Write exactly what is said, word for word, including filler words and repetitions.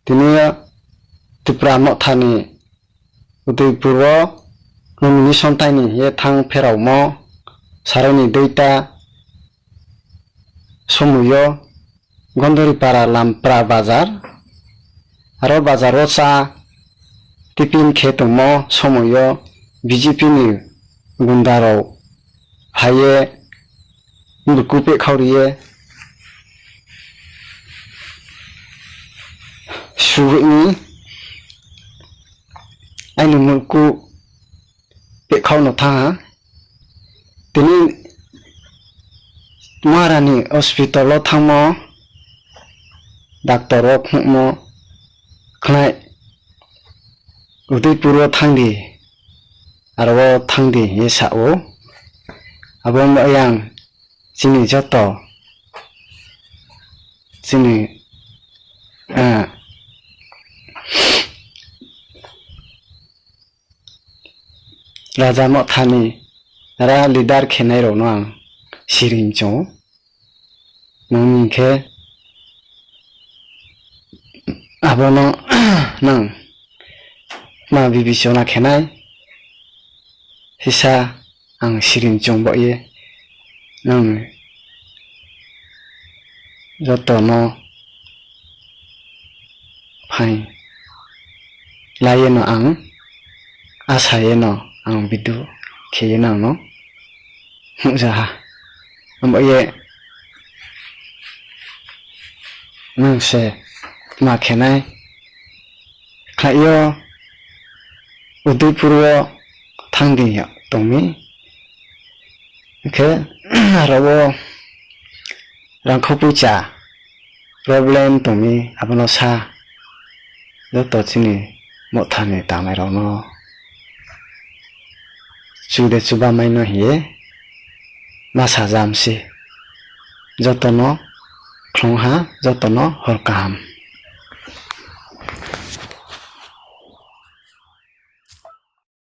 Tini Tripura Mothani Udaipur o nomination taini ye thang pherao mo saroni duita somoio Gondoripara Lampra bazar, aro bazar o cha tiffin khe tongmo somoio B J P ni gunda rok hai ye murku pekhao ri ye suhwi ni aini murku pekhao no tha ha. Tini Maharani hospital o thangmo, doctor o khungmo khnai Udaipur o thangdi, aro o thangdi hinwi sa o. Abo wng yang chini joto chini, ah, Raja Mothani ra leader khenai rokno ang siring chongo. Nangni khe abono nang ma bibisona khenai sisa ang siring chongbokye nang jotono phai laiye no ang asayeno ang bidu kheye nangno hukjaha. Amo ye nang se ma khenai khlaio Udaipur o thangdi tongmi. Hwnkhe aro o rangkho puisa problem tongmi abono sa joto chini Mothani tangnairokno chude chuba maino hiye ma sajam se jotono khlongha jotono hor kaham.